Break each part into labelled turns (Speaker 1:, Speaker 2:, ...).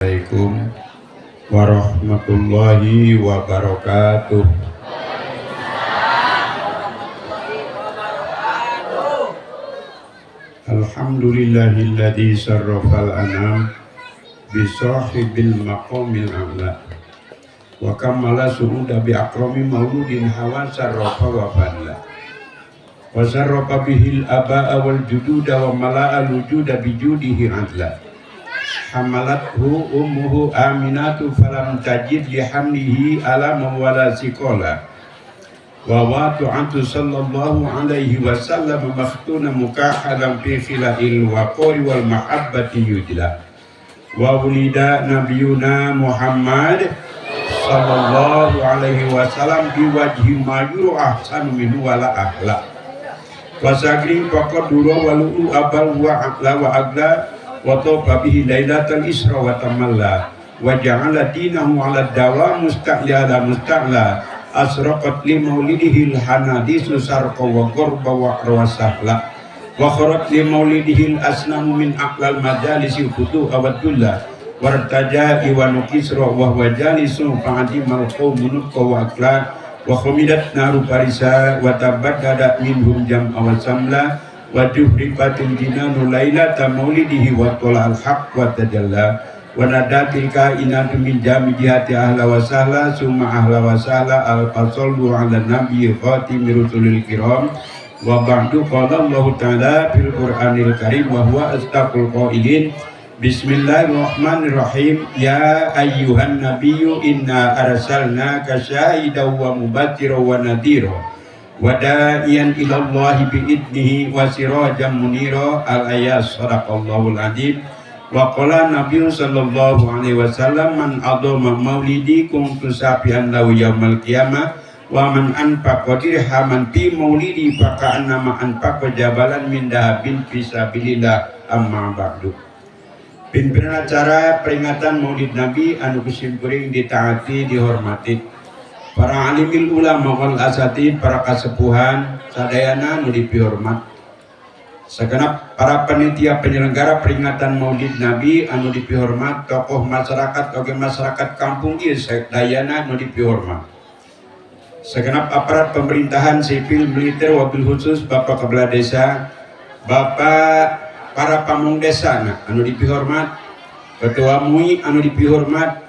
Speaker 1: Assalamualaikum warahmatullahi wabarakatuh. Alhamdulillahilladzi sarrafal anam bi sahibil maqamil a'la wa kamala su'uda bi akrami mauludin hawa sarrafa wa fadla wa sarrafa bihil aba'a wal jududa wa mala'al wujuda bi judihi adla. Hamalathu ummuhu aminatu falam tajid li hamlihi alama wala siqala wa watu'atu sallallahu alaihi wasallam makhtuna mukahalan fi khila'il waqari wal mahabbati yujla wa wulida nabiyuna Muhammad sallallahu alaihi wasallam biwajhi ma yuru ahsanu minhu wala ahla wa sagri faqadura wa lu'u abal wa aqla wa agla wa tawfa bihi lailatal isra wa tamalla wa ja'ala dinahu 'ala dawa musta'la musta'la asraqat li maulidihil hanadisu sarqa wa ghurba wa rawasahla wa kharat li maulidihil asnamu min aqlal majalisi khudu awadulla wartaja iwanu kisra wa huwa jalisu fa'adimal qawmu nutqa wa aqla wa khumidat naru parisa wa tabaddada minhum jam'a wa samla wa juhrifatil jinanu lailata maulidihi wa tola'al haqq wa tajalla wa nadatil kainatu min jami jihati ahla wa sahla summa ahla wa sahla al-fasallu ala nabiyyi khatimi rusulil kiram wa ba'du qala Allahu ta'ala fil qur'anil karim wa huwa asdaqul qailin. Bismillahirrahmanirrahim. Ya ayyuhan nabiyyu inna arsalnaka syahidan wa mubasysyiran wa nadhira wa da'iyan ila Allahi bi'idnihi wa sirajan munira. Al-ayat. Sadaqallahul azim. Wa qala nabiyyu sallallahu alaihi wasallam man adama maulidi kuntu safian lahu yaumal qiyamah wa man anfaqa dirhaman fi maulidi faka'annama anfaqa jabalan min dahabin fi sabilillah. Amma ba'du. Pimpinan acara peringatan Maulid Nabi anu kusimkuring ditaati dihormati para alimil ulama wal asatid, para kasepuhan sadayana nu dipihormat, segenap para panitia penyelenggara peringatan Maulid Nabi anu dipihormat, tokoh masyarakat oge masyarakat kampung ieu sadayana nu dipihormat, segenap aparat pemerintahan sipil militer wabil khusus Bapak Kepala Desa, Bapak para pamong desa anu dipihormat, ketua MUI anu dipihormat,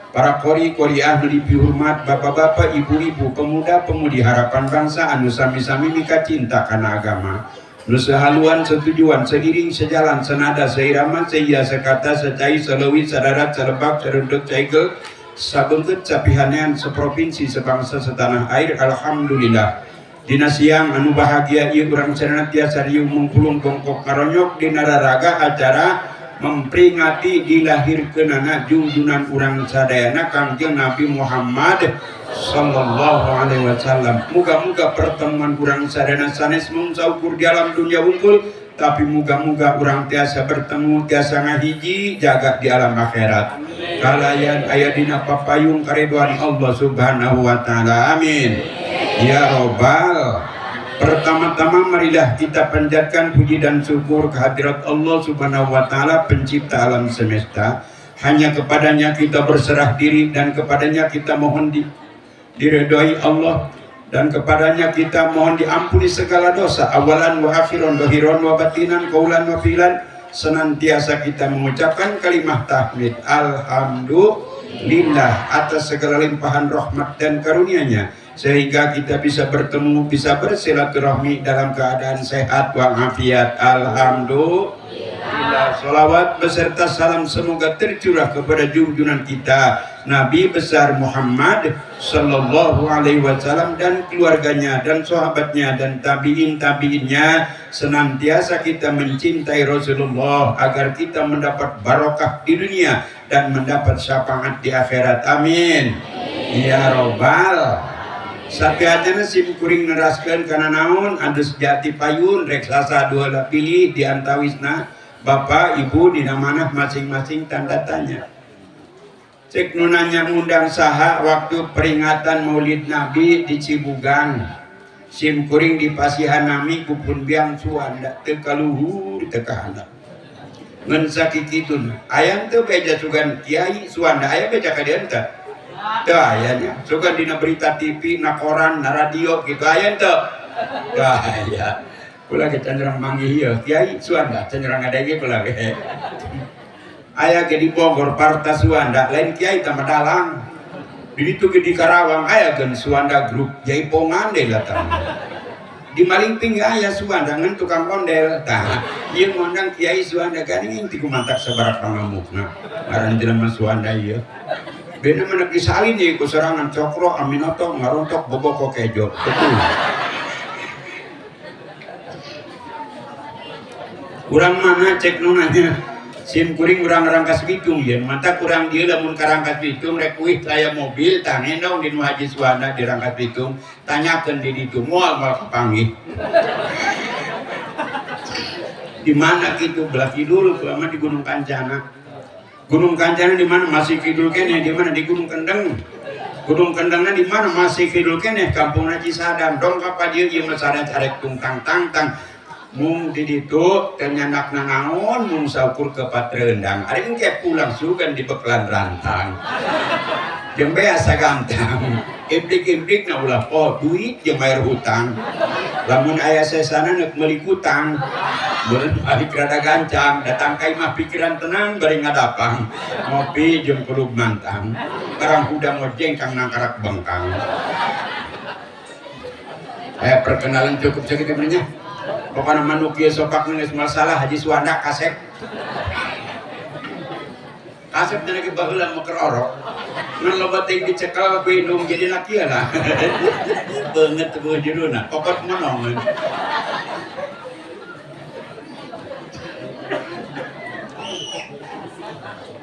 Speaker 1: para kori koriah anu dipihormat, bapak-bapak, ibu-ibu, pemuda-pemudi harapan bangsa anu sami-sami mika cinta kana agama, nu sehaluan setujuan seiring sejalan senada seirama seia sekata secai selewi sadarat selebak serundut caigel sabeungkeut sapihanean seprovinsi sebangsa setanah air. Alhamdulillah. Dina siang anu bahagia ieu urang sadayana tiasa riung mungkulung bongkok karonyok dina raraga acara memperingati dilahirkeunana junjunan urang sadayana Kangjeng Nabi Muhammad sallallahu alaihi wasallam. Muga-muga pertemuan urang sadayana sanes mung saukur di alam dunia wungkul, tapi muga-muga urang tiasa bertemu tiasa ngahiji jaga di alam akhirat. Kalayan aya dina papayung karidwan Allah Subhanahu wa taala. Amin. Ya robbal. Pertama-tama marilah kita panjatkan puji dan syukur kehadirat Allah Subhanahu wa taala pencipta alam semesta. Hanya kepadanya kita berserah diri dan kepadanya kita mohon diridhoi Allah dan kepadanya kita mohon diampuni segala dosa awalan wa akhiran zahiran wa batinan qaulan wa fi'lan. Senantiasa kita mengucapkan kalimat tahmid alhamdulillah atas segala limpahan rahmat dan karunia-Nya, sehingga kita bisa bertemu, bisa bersilaturahmi dalam keadaan sehat walafiat. Alhamdulillah. Salawat beserta salam semoga tercurah kepada junjungan kita Nabi besar Muhammad sallallahu alaihi wasallam dan keluarganya dan sahabatnya dan tabiin tabiinnya. Senantiasa kita mencintai Rasulullah agar kita mendapat barokah di dunia dan mendapat syafaat di akhirat. Amin. Ya robbal. Sapiatna sim kuring neraskeun kana naon anu sejati payun reksasa dua pilih di antawisna bapak ibu dina manah masing-masing tanda tanya. Cek nu nanya ngundang saha waktu peringatan Maulid Nabi di Cibugang, sim kuring di pasihan nami kupun biang suanda teu kaluhur teu kahandap. Ngan sakikituna aya teu beja sugan Kiai Suwanda aya beja ka dieu teu? Teu aya nya. Sugan dina berita TV, na koran, na radio kitu aya teu? Teu aya. Kula ge cenderung manggih ieu Kiai Suwanda cenderung ngadenge kula ge. Aya ge di Bogor Parta Suwanda lain kiai tah dalang. Di ditu ge di Karawang aya geun Suwanda Group jaipongan deui latang. Di Malingping aya Suwanda ngan tukang ondel. Tah ieu ngondang Kiai Suwanda geuning ti kumantak sabaraha pangamukna. Ngaran jelema Suwanda ieu. Bena mah disalin ieu ku sorangan Cokro Aminoto ngarontok boboko kejo. Betul. Urang mana cek nu nanya. Sim kuring urang Rangkas Bitung yen mata kurang dieu lamun ka Rangkas Bitung rek uih aya mobil tah ngendong di nu Haji Suwanda di Rangkas Bitung tanyakeun di ditu moal moal kapanggih. Di mana kitu belah kidul lama di Gunung Kancana. Gunung Kancana di mana masih kidul keneh di mana di Gunung Kendeng. Gunung Kendengna di mana masih kidul keneh kampungna Cisadam dong ka pa dieu ieu mah sadar arek tungtang tangtang. Mung di ditu teu nyandak nanaon mung saukur ke patrendang ari engke pulang sugan di bekelan rantang jeung bea sagantang ibdik-ibdik na ulah poho duit jeung bayar hutang lamun aya sesana neuk meuli kutang beureum balik rada gancang datang ka imah pikiran tenang bari ngadapang ngopi jeung kulub mantang barang kuda ngojeng kang nangkarak bengkang. Perkenalan cukup sakitu nya. Pokoknya manuk ieu sopak geus masalah Haji Suwanda kasep. Kasep teh lagi baheula mah keur orok. Ngan loba teuing dicekel ku indung jadi laki lah. Beungeut teu jerona, kokot monong.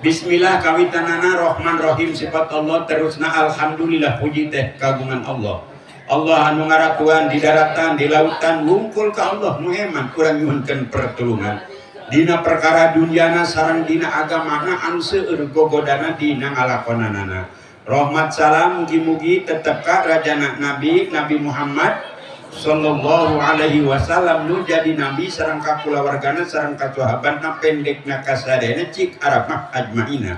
Speaker 1: Bismillah kawitanana Rahman Rahim sifat Allah terusna alhamdulillah puji teh kagungan Allah. Allah anu ngaratuan di daratan di lautan wungkul ka Allah nu eman kurang nyuhunkeun pertulungan dina perkara dunyana sareng dina agamana anu seueur gogodana dina ngalakonanana. Rahmat salam mugi-mugi tetep ka rajana Nabi Nabi Muhammad sallallahu alaihi wasallam nu jadi nabi sareng ka kulawargana sareng ka sahabatna pendekna kasadayana cik Arab mah ajmaina.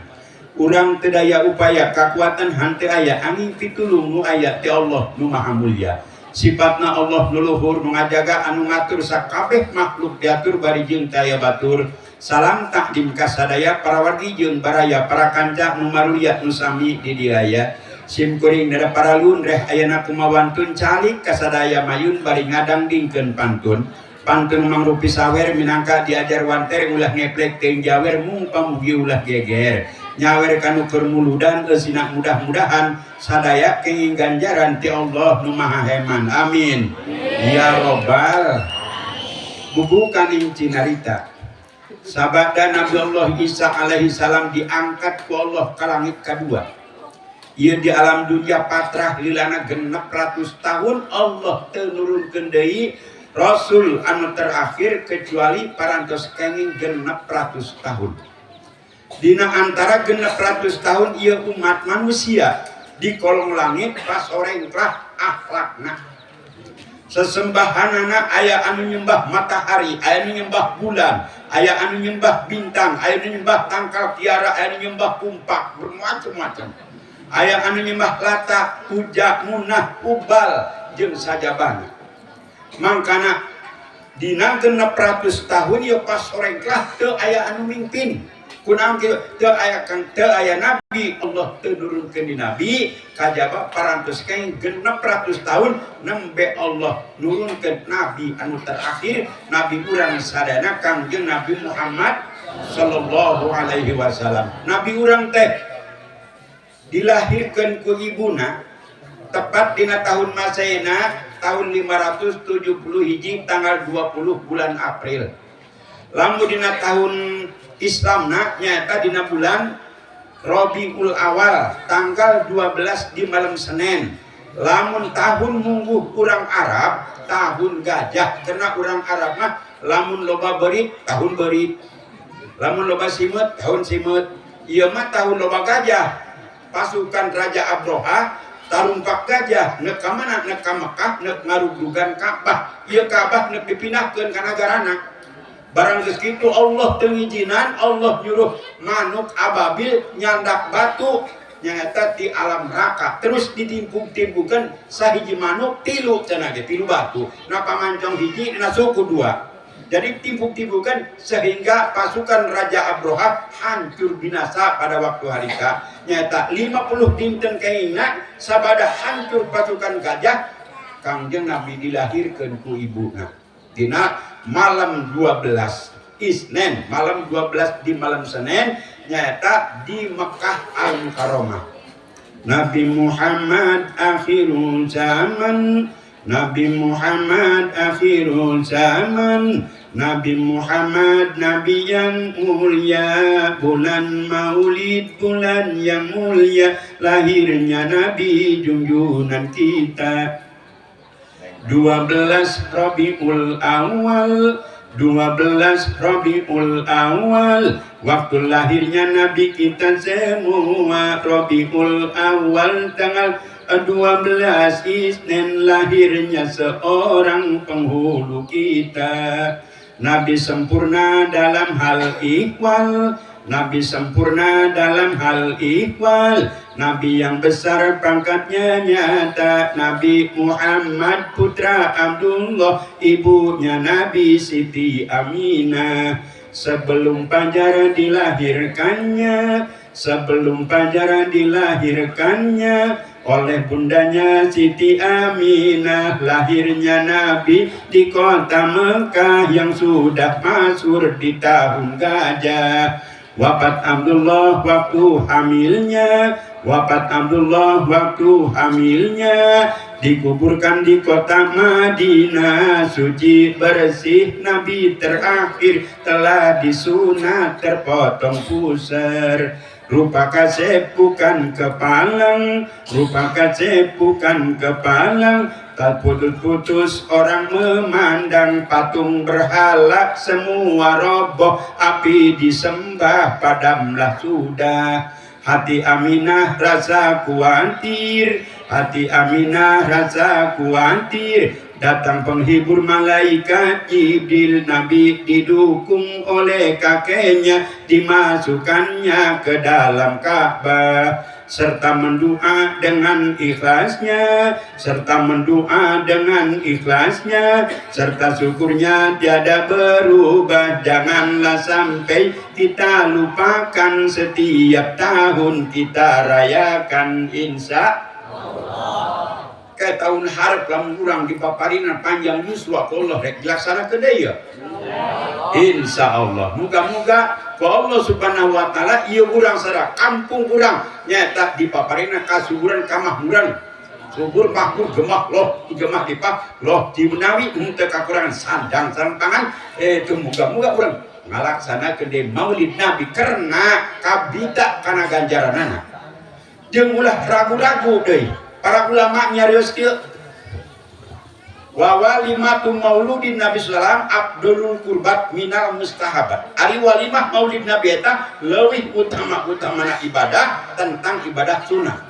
Speaker 1: Urang teu daya upaya kakuatan hanteu aya angin pitulung nu aya ti Allah nu Maha Mulia. Sifatna Allah nu luhur nu ngajaga anu ngatur sakabeh makhluk diatur bari jeung teu aya batur. Salam takdim ka sadaya para wargi jeung baraya para kanca nu marulia nu sami di dieu aya. Sim kuring dada paralun reh ayana kumawantun calik ka sadaya mayun bari ngadangdingkeun pantun. Pantun mangrupi sawer minangka diajar wanter ulah ngeplek teuing jawer mung pamugi ulah geger. Nyawer kanu keur muludan eusina mudah-mudahan sadaya kenging ganjaran ti Allah nu Maha Heman. Amin. Ya robbal bubukaning cinarita. Sabada Nabi Allah Isa alaihi salam diangkat ku Allah ka langit kadua. Ieu di alam dunia patrah lilana 600 tahun Allah teu nurunkeun deui rasul anu terakhir kecuali parantos kenging 600 tahun. Dina antara 600 tahun ieu umat manusia di kolong langit pasorengklah akhlakna. Sesembahanana aya anu nyembah matahari, aya anu nyembah bulan, aya anu nyembah bintang, aya anu nyembah tangkal tiara, aya anu nyembah kumpak, bermacam-macam. Aya anu nyembah Lata, Uja, Munah, Ubal jeung sajabana. Mangkana dina 600 tahun ieu pasorengklah teu aya anu mimpin. Kunaon kitu teu aya kang teu aya nabi Allah teu nurunkeun di nabi kajaba parantos keng 600 tahun nembe Allah nurunkeun nabi anu terakhir nabi urang sadayana Kangjeng Nabi Muhammad sallallahu alaihi wasallam. Nabi urang teh dilahirkeun ku ibuna tepat dina tahun Masehina tahun 570 hiji tanggal 20 bulan April. Lamun dina tahun Islamna nyaeta dina bulan Rabiul Awal tanggal 12 di malam Senin. Lamun tahun mungguh urang Arab tahun gajah, karena urang Arab mah lamun loba berit tahun berit, lamun loba simeut tahun simeut. Ieu mah tahun loba gajah. Pasukan Raja Abroha tarumpak gajah nek ka mana, nek ka Mekah, nek ngarugrugan Ka'bah. Ieu Ka'bah nek dipindahkeun ka nagarana. Barang geus kitu Allah teu ngijinan, Allah nyuruh manuk ababil nyandak batu nyaeta di alam neraka, terus ditimpuk-timpukeun sahiji manuk tilu cenah ge, tilu batu. Na pamancong hiji, na suku dua. Jadi timpuk-timpukan sehingga pasukan Raja Abroha hancur binasa pada waktu harita. Nyata 50 dinten kaina sabada hancur pasukan gajah, Kangjeng Nabi dilahirkan ku ibuna. Dina malam 12 Isnen, malam 12 di malam Senin, nyata di Mekah Al-Mukarramah. Nabi Muhammad akhirul zaman, Nabi Muhammad akhirul zaman, Nabi Muhammad Nabi yang mulia, bulan Maulid bulan yang mulia, lahirnya Nabi junjungan kita. 12 Rabiul Awal, 12 Rabiul Awal, waktu lahirnya Nabi kita semua. Rabiul Awal tanggal 12 Isnin lahirnya seorang penghulu kita. Nabi sempurna dalam hal ihwal, Nabi sempurna dalam hal ihwal, Nabi yang besar pangkatnya nyata, Nabi Muhammad putra Abdullah, ibunya Nabi Siti Aminah. Sebelum fajar dilahirkannya, sebelum fajar dilahirkannya oleh bundanya Siti Aminah, lahirnya Nabi di kota Mekah yang sudah masyhur di tahun gajah. Wafat Abdullah waktu hamilnya, wafat Abdullah waktu hamilnya, dikuburkan di kota Madinah, suci bersih Nabi terakhir, telah disunat terpotong pusar. Rupa kasep bukan kepalang, rupa kasep bukan kepalang, tak putus-putus orang memandang, patung berhala semua roboh, api disembah padamlah sudah. Hati Aminah rasa kuatir, hati Aminah rasa kuatir, datang penghibur malaikat Jibril, Nabi didukung oleh kakeknya, dimasukkannya ke dalam Ka'bah, serta mendoa dengan ikhlasnya, serta mendoa dengan ikhlasnya, serta syukurnya tiada berubah. Janganlah sampai kita lupakan, setiap tahun kita rayakan, insya Allah. Kayak tahun harap lamun urang dipaparina panjang yuswa ku Allah rek dilaksanakeun deui ya. Insya Allah. Muga-muga ku Allah Subhanahu wa taala ieu urang sareng kampung urang nyata dipaparina kasuburan kamakmuran. Subur makmur gemah loh, gemah dipah loh dimenawi henteu kakurangan sandang sareng pangan. Itu muga-muga urang ngalaksanakeun deui Maulid Nabi karena kabita kana ganjaranana. Jeung ulah ragu-ragu deui. Para ulama nyarios kieu, wa walimatu mauludin Nabi sallallahu alaihi wasallam afdalul qurbat minal mustahabat. Ari walimah maulid Nabi eta leuwih utama-utamana ibadah tentang ibadah sunnah.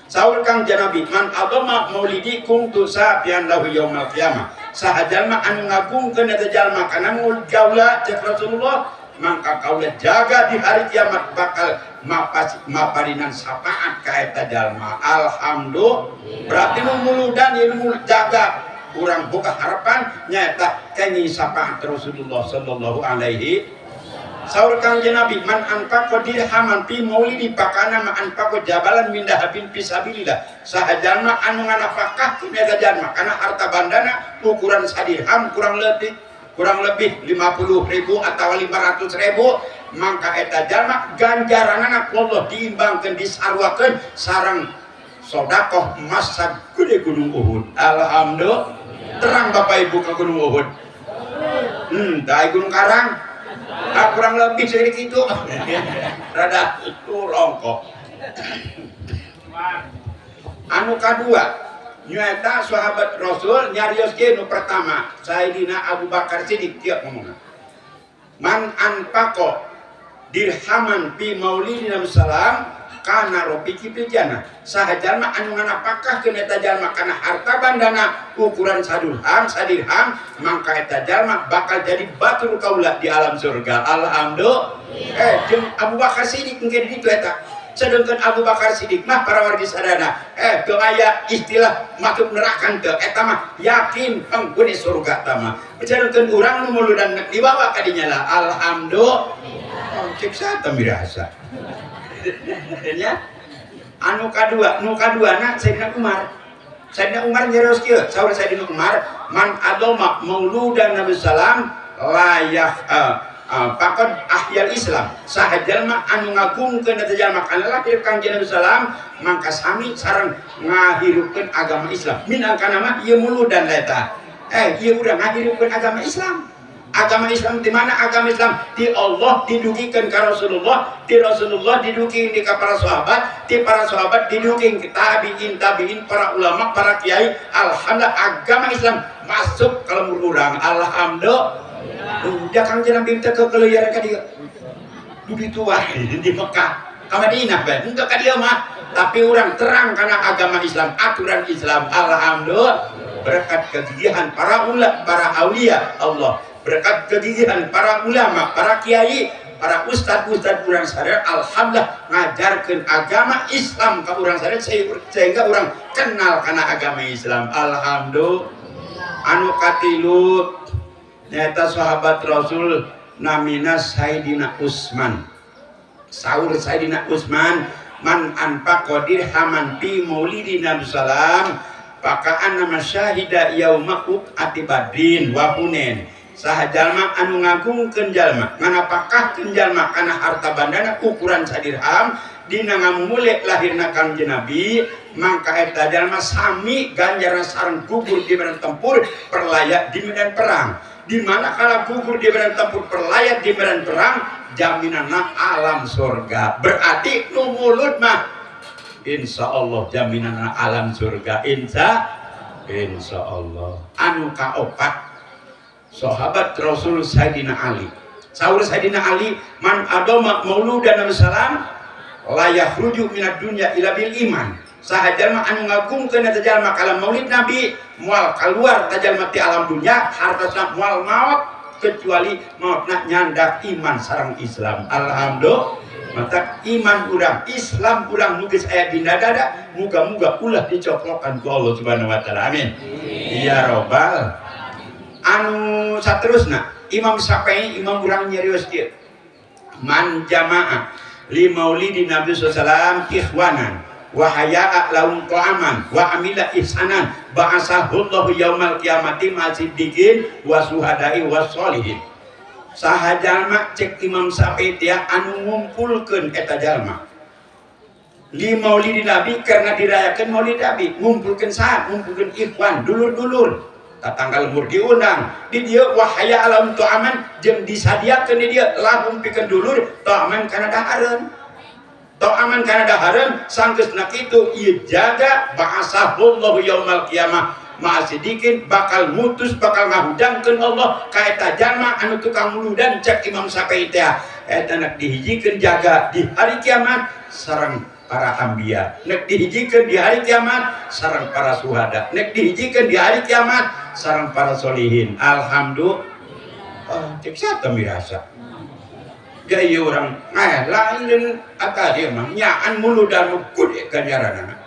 Speaker 1: Saur Kang Nabi, man adama maulidi kuntu safian lahu yaumal qiyamah. Saha jalma anu ngagungkeun eta jalma kana maulid kaula cek Rasulullah, mangka kaula jaga di hari kiamat bakal maparinan syafaat ka eta jalma. Alhamdulillah. Berarti nu muludan ieu nu jaga urang boga harapan nyaeta kenging syafaat Rasulullah sallallahu alaihi. Saur Kangjeng Nabi, man anfaqa dirhaman fi maulidi pakana ma anfaqa jabalan min dahabin fi sabilillah. Saha jalma anu nganafkah eta jalma kana harta bandana ukuran sadirham kurang lebih 50.000 atau 500.000, mangka eta jalma ganjaranana ku Allah diimbangkeun disaruakeun sareng sedekah emas sagede gunung Uhud. Alhamdulillah. Terang Bapak Ibu ke gunung Uhud. Dari Gunung Karang. Ah, kurang lebih sedikit itu. Rada longkok. Anu kadua, nyata sahabat Rasul nyarios kieu nu pertama, Sayyidina Abu Bakar Siddiq kieu ngomongna. Man anfaqo dirhaman fi maulidin Nabi sallam kana rofiqi fil jannah. Saha jalma anu nganapakahkeun eta jalma kana harta bandana ukuran sadurham sadirham mangka eta jalma bakal jadi batur kaula di alam surga. Alhamdulillah. Jeung Abu Bakar Siddiq engke di ditu eta. Sedangkan Abu Bakar Siddiq mah para wargi sadana teu aya istilah masuk neraka teu, eta mah yakin penghuni surga ta mah. Sedangkan urang nu muludan dibawa ka dinya lah. Alhamdulillah. Oh, cek saha mirasa. Nya anu kadua, nu kaduana Sayyidina Umar. Sayyidina Umar nyarios kieu, saur Sayyidina Umar, man adoma mauludan Nabi sallam layak faqad ahyal Islam. Saha jalma anu ngagungkeun eta jalma kana lahir Kangjeng Nabi sallam mangka sami sareng ngahirupkeun agama Islam. Minangka mah ieu muludan eta. Ieu urang ngahirupkeun agama Islam. Agama Islam di mana agama Islam? Di Allah didugikeun ka Rasulullah, di Rasulullah didugikeun ka para sahabat, di para sahabat didugikeun ka tabi'in, tabi'in, para ulama, para kiai. Alhamdulillah agama Islam masuk ka lemur urang. Alhamdulillah. Udah Kangjeng Nabi teh kekeliaran ka dieu. Dugi tua di Mekah, ka Madinah bae. Henteu ka dieu mah, tapi urang terang karena agama Islam, aturan Islam. Alhamdulillah. Berkat kegigihan para ulama, para aulia Allah, berkat kegigihan para ulama, para kiai, para ustad-ustad urang sadaya, alhamdulillah ngajarkeun agama Islam ka urang sadaya sehingga urang kenal kana agama Islam. Alhamdulillah. Anu katilu nyata sahabat Rasul namina Sayyidina Utsman. Saur Sayyidina Utsman, man anfaqa dirhaman fi maulidi Nabi sallam pakaan nama syahida yauma uqati badrin wa hunain. Saha jalma anu ngagungkeun jalma, nganapakahkeun jalma kana harta bandana ukuran sadirham dina ngamumule lahirna Kangjeng Nabi, mangka eta jalma sami ganjaran sareng gugur di medan tempur perlayak di medan perang. Di mana kalau gugur di medan tempur perlayak di medan perang jaminanna alam surga. Berarti nu mulut mah insya Allah jaminanna alam surga. Insya Allah. Anu kaopat sahabat Rasul Sayyidina Ali. Saur Sayyidina Ali, man adoma mauludan Nabi sallam la yakhruju minad dunya ila bil iman. Saha jalma anu ngagungkeun eta jalma kana maulid Nabi moal keluar eta jalma ti alam dunya hartosna moal maot kecuali maotna nyandak iman sareng Islam. Alhamdulillah. Mata iman urang, Islam urang nu geus aya dina dada, muga-muga ulah dicoklokan ku Allah Subhanahu wa taala. Amin. Ya robbal. Anu saterusna Imam Syafi'i, imam urang nyarios kieu. Man jama'a li maulidi Nabi sallallahu alaihi wasallam ikhwanan wa haya'a lahum ta'aman wa amila ihsanan ba'asahullahu yaumal qiyamati ma'siddiqin wa suhada'i wa sholihin. Saha jalma cek Imam Syafi'i teh anu ngumpulkeun eta jalma li maulidi Nabi karena dirayakeun maulid Nabi, ngumpulkeun saha? Ngumpulkeun ikhwan, dulur-dulur. Tatangga lemur diundang di dieu wahaya alam ta'aman jeung disadiakeun di dieu lahum pikeun dulur ta'aman kana dahareun. Ta'aman kana dahareun sanggeusna kitu ieu jaga ba'asahullahu yaumal qiyamah ma'asidikin bakal mutus bakal ngahudangkeun Allah ka eta jalma anu tukang muludan cek Imam Syafi'i teh eta nek dihijikeun jaga di hari kiamat sareng para anbiya, nek dihijikeun di hari kiamat sareng para suhada, nek dihijikeun di hari kiamat sareng para solihin. Alhamdulillah. Oh, cek siapa mirasa. Ya ieu urang lain ata dia mah nyaan muludan gede ganjaranana.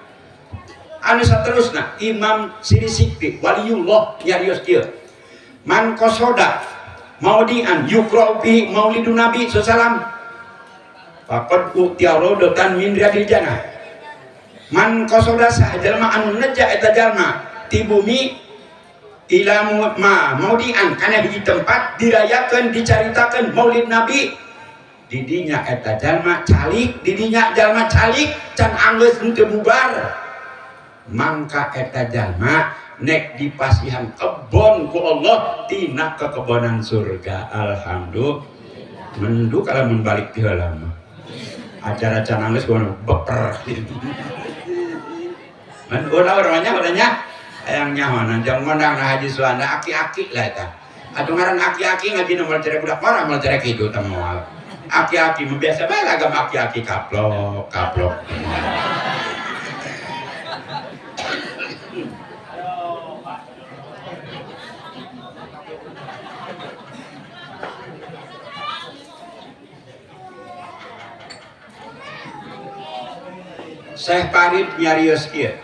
Speaker 1: Anu saterusna Imam Siri Sikti waliullah nyarios kieu. Man qasoda maudian yuqra'u fi maulidun Nabi sallallahu alaihi wasallam faqad utiya rawdatan min riyadil jannah. Man qasoda sah jalma anu neja eta jalma ti bumi ila ma maudian kana hiji tempat dirayakeun dicaritakeun maulid Nabi didinya eta jalma calik didinya jalma calik can anggeus henteu bubar mangka eta jalma nek dipasihan kebon ku Allah tina kekebonan surga. Alhamdulillah. Mendu kalau mun balik ti heula mah acara can anggeus kumaha beper. Men ulah orangnya orangnya hayang nyahonan jang ngondang Haji Suanda aki-aki lah eta. Atuh ngaran aki-aki ngaji nomor cerek budak marah moal cerek kitu teh moal. Aki-aki biasa bae lagam aki-aki kaplok kaplok. Syekh Farid nyarios ieu.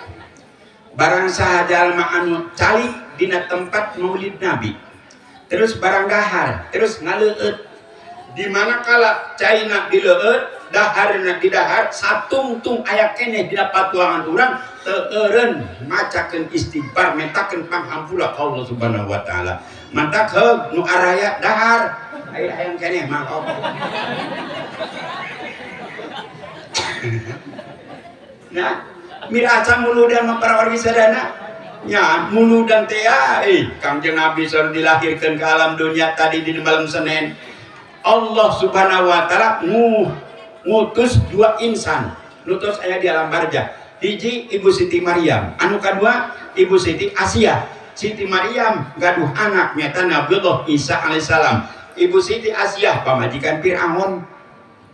Speaker 1: Barang saha jalma anu calik dina tempat maulid Nabi. Terus barang dahar, terus ngaleueut. Di mana kala caina dileueut, daharna didahar, satungtung aya keneh dina patuangan urang teu eureun macakeun istighfar mentakeun panghampura ka Allah Subhanahu wa taala. Mantak heug nu araya dahar, aya hayang keneh mah. Nah, miraca muludan mah para wargi sadana nya muludan teh Kangjeng Nabi saur dilahirkeun ke alam dunia tadi di malam Senin. Allah Subhanahu wa taala ngutus dua insan, nutus aya di alam barjah. Hiji Ibu Siti Maryam, anu kadua Ibu Siti Asia. Siti Maryam gaduh anak nyata Nabiullah Isa alaihissalam. Ibu Siti Asia pamajikan Firaun.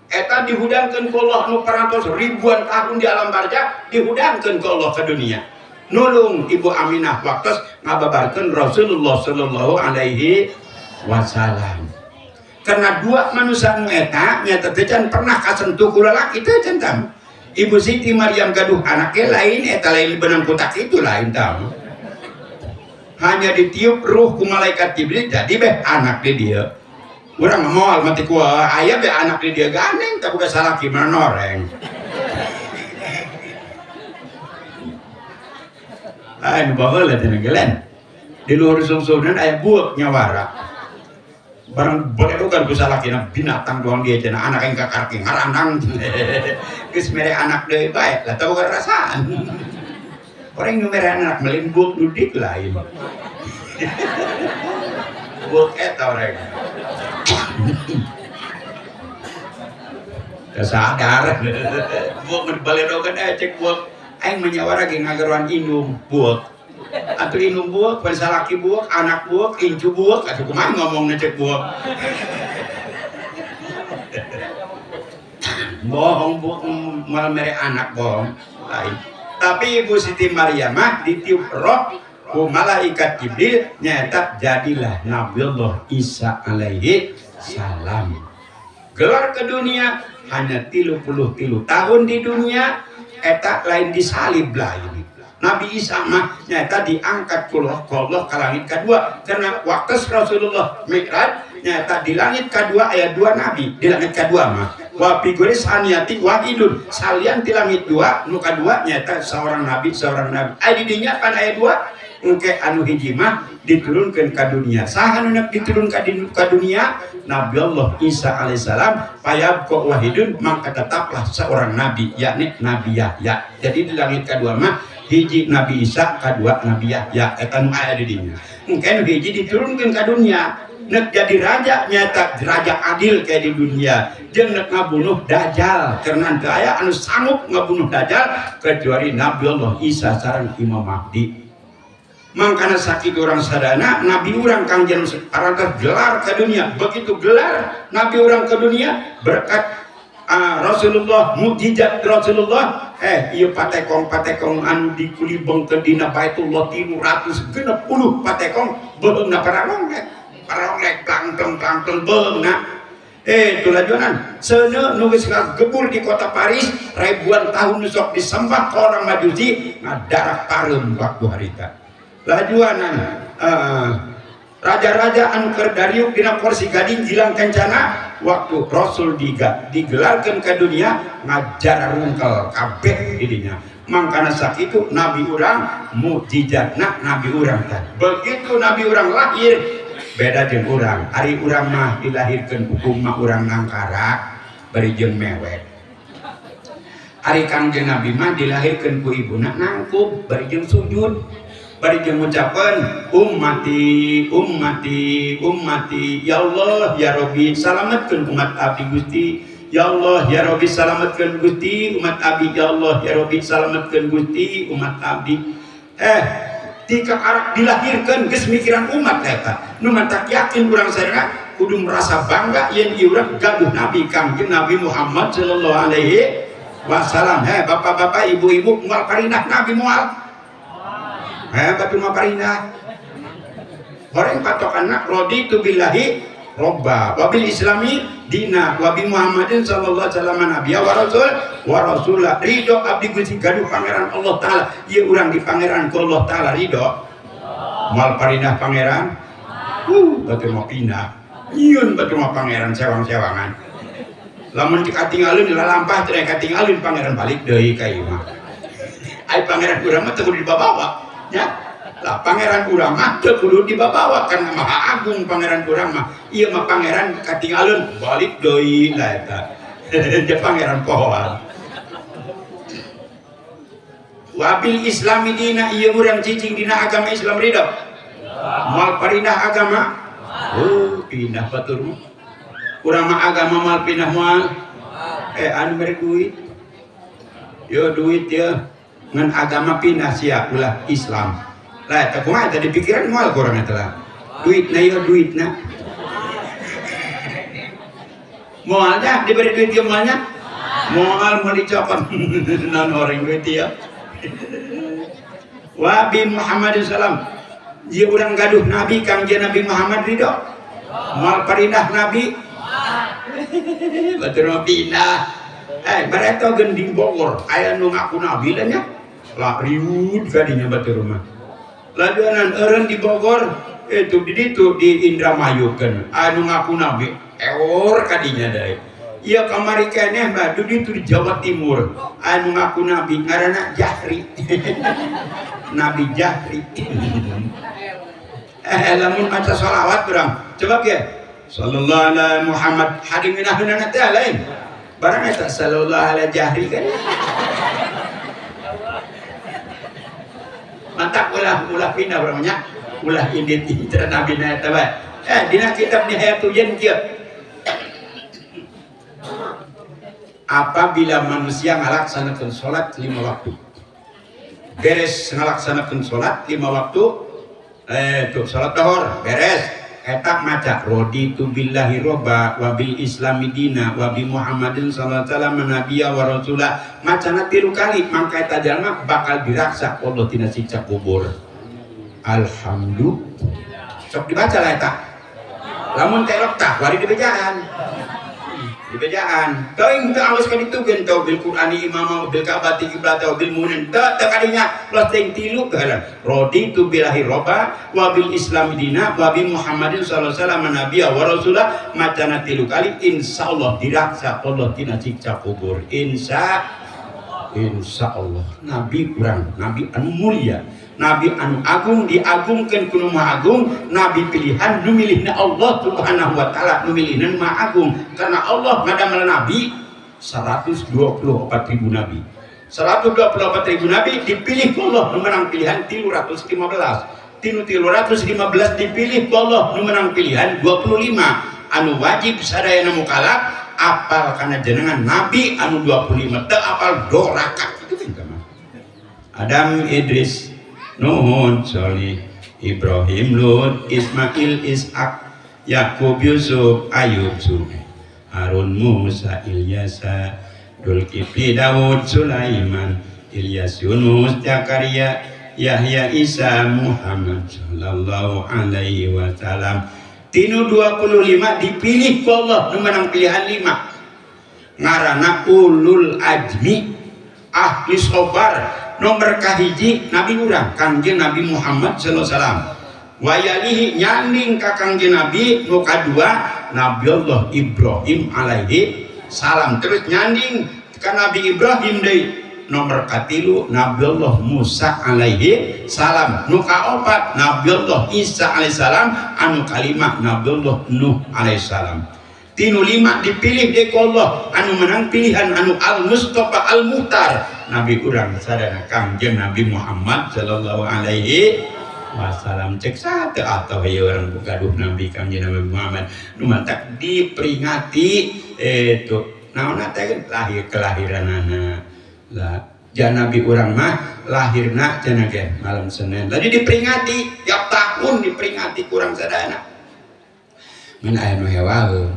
Speaker 1: Eta dihudangkeun ku Allah nu parantos ribuan tahun di alam barjah dihudangkeun ku Allah ke dunia. Nulung Ibu Aminah waktos ngababarkeun Rasulullah sallallahu alaihi wasallam. Karena dua manusia nu eta nyata teh can pernah kasentuh ku lalaki teh can tam. Ibu Siti Maryam gaduh anaknya lain eta lain benang kotak itu lain tam. Hanya ditiup ruh ku malaikat Jibril jadi beh anak di dia. Urang moal mati ku aya be anak di dia gandeng tak buka salaki menoreng. Lain baheula teh gelen. Di luhur sungsunan aya buuk nyawara. Barang boledogan ku salakina binatang doang dia cenah anak yang kakarki ngaranang. Geus mere anak deui bae lah teu boga rasaan. Orang nu mere anak melin buuk nu dik lain. Buuk eta orang. Sadar buuk baledogan cek buuk aing menyawara ge ngagaruan indung buuk atuh indung buuk bari salaki buuk anak buuk incu buuk atuh kumaha ngomongna cek buuk bohong buuk malah mere anak bohong lain. Tapi Ibu Siti Maryamah ditiup roh ku malaikat Jibril nyata jadilah Nabiullah Isa alaihi salam. Gelar ke dunia hanya 33 tahun di dunia eta lain disalib lain. Nabi Isa mah nyata diangkat ku Allah ke langit kedua karena waktu Rasulullah Mi'raj nyata di langit kedua aya dua nabi di langit kedua mah wa figuris aniyati wahidun salian di langit dua nu kadua nyata seorang nabi aya di dinya pan aya dua engke anu hiji mah diturunkeun ka dunia. Saha nu diturunkeun ka dunia? Nabi Allah Isa alaihissalam. Payabqa wahidun maka tetaplah seorang nabi yakni Nabi Yahya. Jadi di langit kedua mah hiji Nabi Isa, kedua Nabi Yahya eta nu aya di dinya. Engke nu hiji diturunkeun ka dunia nek jadi raja nyata raja adil kayak di dunia jeung nek ngabunuh Dajjal karena teu aya anu sanggup ngabunuh Dajjal kecuali Nabi Allah Isa sareng Imam Mahdi. Mangkana sakit orang sadana nabi urang Kangjeng parantos gelar ke dunia. Begitu gelar nabi urang ke dunia berkat Rasulullah mukjizat Rasulullah ieu patekong-patekong anu dikulibengkeun dina Baitullah 360 patekong beungna paralonglek paralonglek plangteng-plangteng beungna tulajuanan seuneu nu geus ngagebur di kota Paris ribuan tahun nu sok disembah ka orang Majusi ngadarah pareum waktu harita. Lajuanan raja-raja anu keur dariuk dina kursi gading gilang kencana waktu Rasul digelarkeun ke dunia ngajar rungkel kabeh di dinya. Mangkana sakitu nabi urang mukjizatna nabi urang teh. Begitu nabi urang lahir beda jeung urang. Ari urang mah dilahirkeun hukum mah urang nangkarak bari jeung mewek. Ari Kangjeng Nabi mah dilahirkeun ku ibuna nangkub bari jeung sujud. Bari jeung ngucapkeun ummati ummati ummati ya Allah ya Rabbi salametkeun umat abdi Gusti ya Allah ya Rabbi salametkeun Gusti umat abdi ya Allah ya Rabbi salametkeun Gusti umat abdi. Tika arak dilahirkeun geus mikiran umat eta nu matak yakin urang sadaya kudu merasa bangga yen ieu urang gaduh nabi Kangjeng Nabi Muhammad sallallahu alaihi wasallam. Heh bapak-bapak ibu-ibu moal parinah nabi moal. Heh batur mah parinah. Horeng patokanna raditu billahi robba wa bil islami dina wa bi Muhammadin sallallahu alaihi wasallam nabiyya wa rasul wa rasulah. Ridho abdi Gusti gaduh pangeran Allah taala. Ieu urang di pangeran ku Allah taala ridho. Moal parinah pangeran. Batur mah pindah. Nyieun batur mah pangeran sewang-sewangan. Lamun katingalun lalampah teh katingalun pangeran balik deui ka ieu mah. Ai pangeran urang mah teu kudu dibawa nya. Lah pangeran urang mah teu kudu dibawa karena maha agung pangeran urang mah. Ieu mah pangeran katingalun balik deui lah eta. Dia pangeran pohoan. Wabil islami dina ieu urang cicing dina agama Islam ridho. Moal parinah agama. Oh, pindah batur mah. Urang mah agama moal pindah moal. Anu mere duit. Yo duit ya. Ngan agama pindah sia ulah Islam. Lah eta kumaha tadi pikiran moal kurang eta lah. Duitna yo duitna. Moalnya diberi duit ge moalnya? Moal moal dicokot. Non orang duit ya. Wa bi Muhammadin salam. Ieu urang gaduh nabi Kangjeng Nabi Muhammad ridho. Moal parinah nabi. Batur mah pindah. Bareto gending Bogor aya nu ngaku nabi lah nya. Lah riud kadinya batur mah. Lajuanan eureun di Bogor itu di ditu di Indramayu keun anu ngaku nabi ewor kadinya deui. Ieu kamari keneh mah di ditu di Jawa Timur anu ngaku nabi ngaranna Jahri. Nabi Jahri. Lamun maca sholawat urang coba ge sallallahu alaihi Muhammad hadi minaheunana teh lain. Barang eta sallallahu alaihi Jahri kan. Mantap ulah pindah urang nya ulah indit hijrah nabi na eta bae. Dina kitab Nihayatul Yen kieu. Apabila manusia ngalaksanakeun salat 5 waktu. Beres ngalaksanakeun salat 5 waktu, tuh salat zuhur beres. Eta maca raditu billahi robba wa bil islami dina wa bi Muhammadin sallallahu alaihi wasallam nabiyya wa rasulah. Macana 3 kali mangka eta jalma bakal diraksa Allah tina siksa kubur. Alhamdulillah. Sok dibaca lah eta. Lamun telok tah wari dibejaan. Dibejaan. Teuing teu awas ka ditu geun teu bil Qur'ani imama bil Ka'bati kiblat bil mu'minin. Teu teu kadinya los teuing 3 keheula. Raditu billahi robba wa bil islami dina wa bi Muhammadin sallallahu alaihi wasallam nabiyya wa rasulah. Macana 3 kali insyaallah diraksa Allah tina siksa kubur. Insyaallah. Nabi urang, nabi anu mulia, nabi anu agung diagungkeun ku nu Maha Agung, nabi pilihan nu milihna Allah Subhanahu wa taala, nu milihna nu Maha Agung. Karena Allah ngadamel nabi 124.000 nabi. 124.000 nabi dipilih ku Allah nu menang pilihan 315. Tinu 315 dipilih ku Allah nu menang pilihan 25. Anu wajib sadayana mukalaf apal kana jenengan nabi anu 25 teu apal doraka kitu kan mah. Adam, Idris, Nuh, Solih, Ibrahim, Lut, Ismail, Ishak, Yakub, Yusuf, Ayub, Suhaib, Harun, Musa, Ilyasa, Dzulkifli, Daud, Sulaiman, Ilyas, Yunus, Zakaria, Yahya, Isa, Muhammad sallallahu alaihi wasallam. Tinu 25 dipilih ku Allah nu menang pilihan 5. Ngaranna ulul azmi ahli sabar. Nomor kahiji nabi urang Kangjeng Nabi Muhammad sallallahu alaihi wasallam. Wayalihi nyanding ka Kangjeng Nabi nu kadua Nabi Allah Ibrahim alaihi salam. Terus nyanding ka Nabi Ibrahim deui nomor katilu Nabi Allah Musa alaihi salam. Nu kaopat Nabi Allah Isa alaihi salam, anu kalima Nabi Allah Nuh alaihi salam. Tinu 5 dipilih deui ku Allah anu menang pilihan anu Al Mustafa Al Muhtar nabi urang sadana Kangjeng Nabi Muhammad sallallahu alaihi wasallam. Cek sate atau ieu urang gaduh nabi Kangjeng Nabi Muhammad nu matak diperingati itu naonna teh lahir kelahiranana. Lah jan nabi urang mah lahirna cenah ge malam Senin. Jadi diperingati tiap tahun diperingati kurang sadayana. Ngan aya nu hewaeun.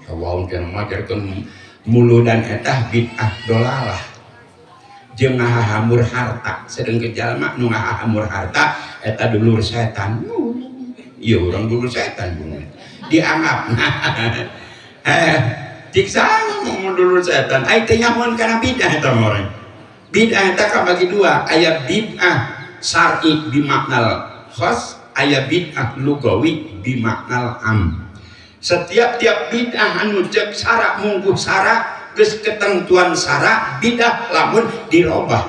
Speaker 1: Hewaeun cenah majarkeun muludan eta bid'ah dolalah. Jeung ngahahamur harta, sedengkeun jalma nu ngahahamur harta eta dulur setan. Ieu urang dulur setan dianggap. Cik saha ngomong dulur setan, ai teh nyahoan kana bid'ah eta mah urang. Bid'ah eta kabagi dua, aya bid'ah syar'i bimaknal khas, aya bid'ah lugawi bimaknal am. Setiap tiap bid'ah anu cek sara mungguh sara geus ketentuan sara bid'ah lamun dirobah.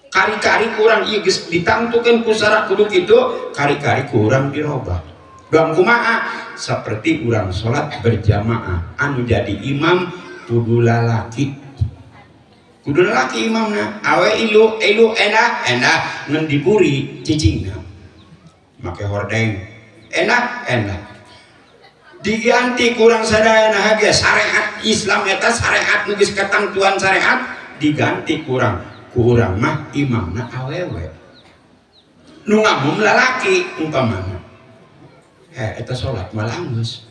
Speaker 1: Kari-kari kurang ieu geus ditangtukeun ku sara kudu kitu, kari-kari kurang dirobah. Doang kumaha seperti urang salat berjamaah anu jadi imam kudu lalaki. Kudu lalaki imamna, awe ilu ilu enak enak ngan diburi cicingna. Make hordeng enak enak. Diganti kurang sadayana ge syariat Islam eta syariat nu geus katangtuan syariat diganti kurang kurang mah imamna awewe. Nu ngamum lalaki umpamana. Eta salat mah langgeus.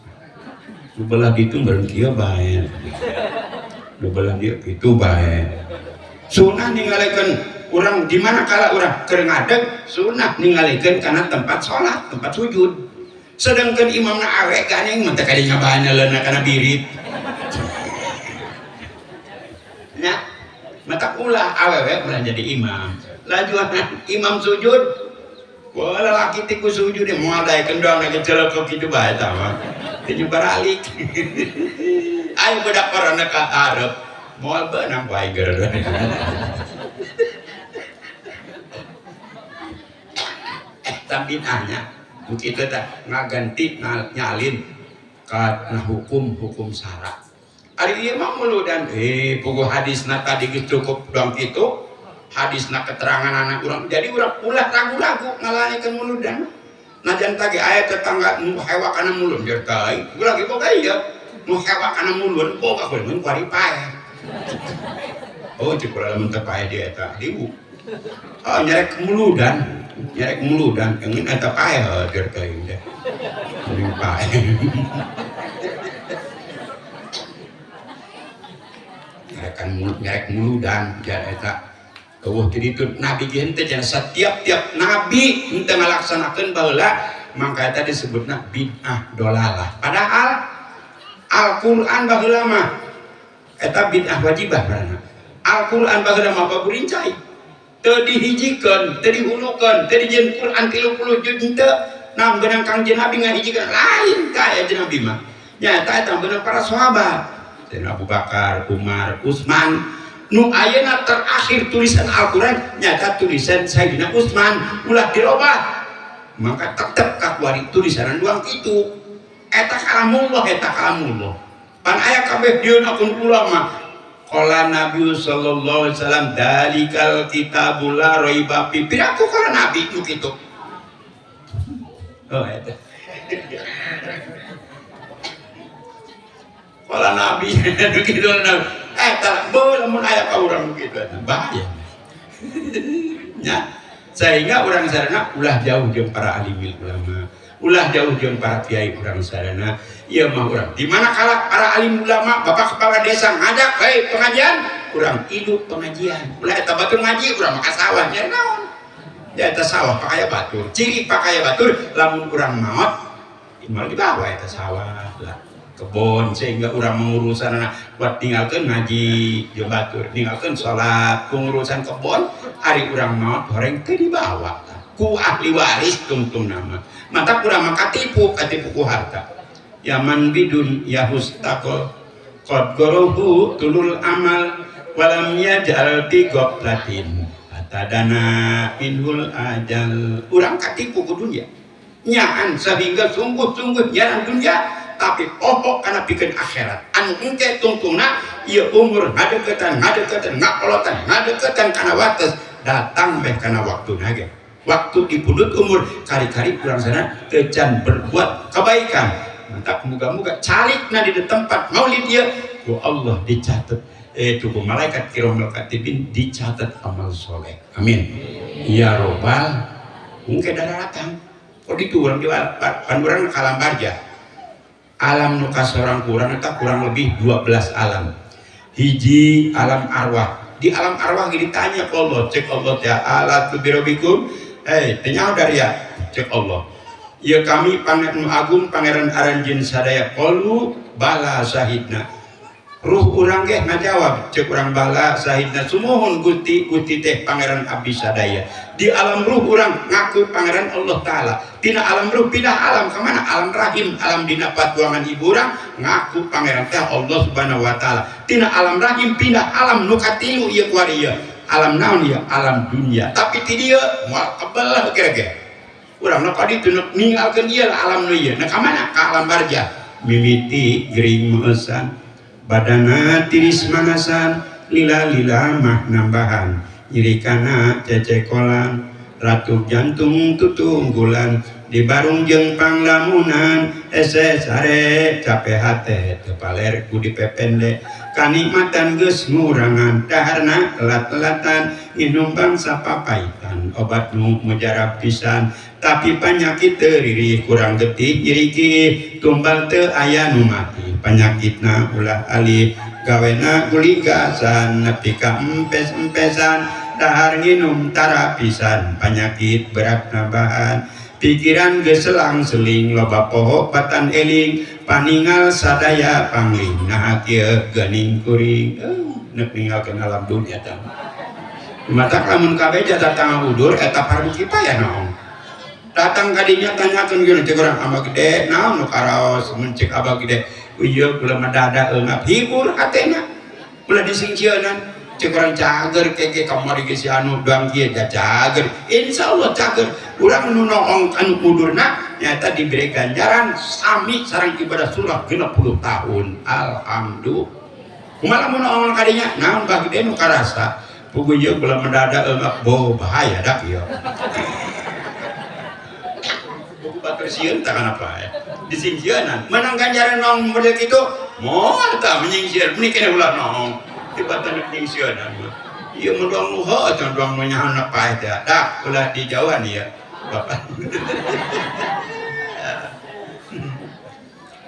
Speaker 1: Nu belah ditu bareng kieu bae. Nu belah dieu kitu bae. Sunah ningalikeun urang di mana kala urang keur ngadeg sunah ningalikeun kana tempat salat, tempat sujud. Sedangkan imamna awe gandeng mah teh kadinya bae leuna kana birit. Nya mata ulah awewe ulah jadi imam. Lajuan imam sujud wah lalaki ti ku sujud moal daekeun doang lagi celekok kitu bae eta mah. Teu baralik. Ayo budak korona ka hareup moal beunang ku aing geureuh. Eta bid'ahnya nu kitu teh ngaganti nyalin kana hukum-hukum sara. Ari ieu mah muludan puguh hadisna tadi geus cukup doang kitu. Hadisna keterangan anak urang jadi urang ulah ragu-ragu ngalanekeun muludan. Najan tage aya tetangga nu hewa kana mulun jer teuing ulah ge boga ieu nu hewa kana mulun boga kuring kuari paeh. Oh cik urang lamun teu paeh di eta dibu. Oh nyarek muludan engin eta paeh jer teuing teh. Kuring paeh. Nyarekan mulut nyarek muludan jar eta eueuh ti ditu nabi ge henteu cenah setiap-tiap nabi henteu ngalaksanakeun baheula mangka eta disebutna bid'ah dolalah. Padahal Al-Qur'an baheula mah eta bid'ah wajibah ngaranna. Al-Qur'an baheula mah baburincai. Teu dihijikeun, teu dihulukeun, teu dijieun Qur'an 30 juz henteu. Nah beunang Kangjeng Nabi ngahijikeun lain ka jeung Nabi mah. Nyaeta eta beunang para sahabat. Sayyidina Abu Bakar, Umar, Utsman. Nu ayeuna terakhir tulisan Al-Qur'an nyata tulisan Sayyidina Utsman ulah dirobah maka tetep kakuari tulisanan doang kitu eta kalamullah eta kalamullah pan aya kabeh dieun akun ulama qala Nabi sallallahu alaihi wasallam dalikal kitabul la raiba fi piraku qala Nabi nu kitu oh eta qala Nabi nu kitu Nabi eta beuh lamun aya ka urang kitu eta bahaya. Nya sehingga urang sarana ulah jauh jeung para alim ulama, ulah jauh jeung para kiai urang sarana. Ieu mah urang di mana kala para alim ulama, bapak kepala desa ngajak hei pengajian, urang hidup pengajian. Ulah eta batur ngaji urang mah ka sawah nya naon. Ya eta sawah pakaya batur, ciri pakaya batur lamun urang maot moal dibawa eta sawah lah. Kebon sehingga orang mengurusan anak buat tinggalkan ngaji jeung batur tinggalkan salat pengurusan kebon hari urang maot horeng teu dibawa ku ahli waris tungtung nama mata kurang mah katipu katipu ku harta yaman bidun yahustaqo qad gorohu tulul amal walam yajal bi goflatin atadana minhul ajal urang katipu ku dunya nyaan sehingga sungguh-sungguh nyarang dunya tapi pohok kana pikeun akhirat anu engke tungtungna ieu umur ngadeukeutan ngadeukeutan ngakolotan ngadeukeutan kana wates datang beh kana waktuna ge waktu dipundhut umur kari-kari kurang sana teu can berbuat kebaikan mantap muga-muga calikna di tempat maulid ieu ku Allah dicatat itu ku malaikat kiramul katibin dicatat amal soleh amin ya robbal engke daratang kok ditu urang di pan urang ka Lambarja. Alam nu kasorang kurang eta kurang lebih 12 alam. Hiji alam arwah. Di alam arwah ditanya ke Allah, cek Allah ta'ala tu birobikum. Eh, tanya dari ya, cek Allah. Ya kami pangeran agung pangeran aranjeun sadaya qalu bala sahidna. Ruh urang ge ngajawab cek urang bala sahidna sumuhun gusti gusti teh pangeran abdi sadaya. Di alam ruh urang ngaku pangeran Allah Ta'ala. Tina alam ruh pindah alam kemana? Alam rahim, alam dina patuangan ibu urang ngaku pangeran teh Allah Subhanahu wa Ta'ala. Tina alam rahim pindah alam nu katilu ieu kuari ieu. Alam naon ieu? Alam dunia. Tapi ti dieu moal kebel kira-kira. Urang nu ka ditu ninggalkeun ieu alam nu ieu. Nah ka mana? Ka alam barjah. Mimiti gering meusan, badana tiris manasan, lila-lila mah nambahan, nyeri kana cecekolan, ratu jantung tutunggulan, di barung jeung panglamunan, hese sare capek hate, teu paler ku dipepende, kanikmatan geus ngurangan, daharna telat-telatan, nginum bangsa papaitan, obat nu mujarab pisan, tapi penyakit teu ririh kurang getih nyeri tumbal teu aya nu mati, penyakitna ulah alih, gawena guligasan, nepi ka empes-empesan, dahar nginum tarapisan, penyakit berat nambahan, pikiran geus selang-seling, loba poho batan eling, paningal sadaya pangling, nah kieu geuning kuring, neuk ninggalkeun alam dunia tah. Matak lamun kabeh datang udur eta fardu kifayah naon. Datang kadinya tanyakeun geus cek urang abah gede naon nu karaos mun cek abah gede ieu kula mah dada eungap hibur hatena ulah disingsieunan cek urang cager keke kamari geus si anu doang kieu da cager insyaallah cager urang nu noong anu mudurna nyata diberi ganjaran sami sareng ibadah surah 60 tahun alhamdulillah. Kumaha lamun noong kadinya naon bah gede nu karasa puguh ieu kula mah dada eungap bo bahaya dak ieu. Batur sieun tak kenapa ya disingsieunan menang ganjaran noong model kitu moal tah menyingsieur meni kene ulah noong tibatan nyingsieunan ieu mun doang nu heuh can doang nu nyahan paeh teh dak ulah dijauhan ieu bapak.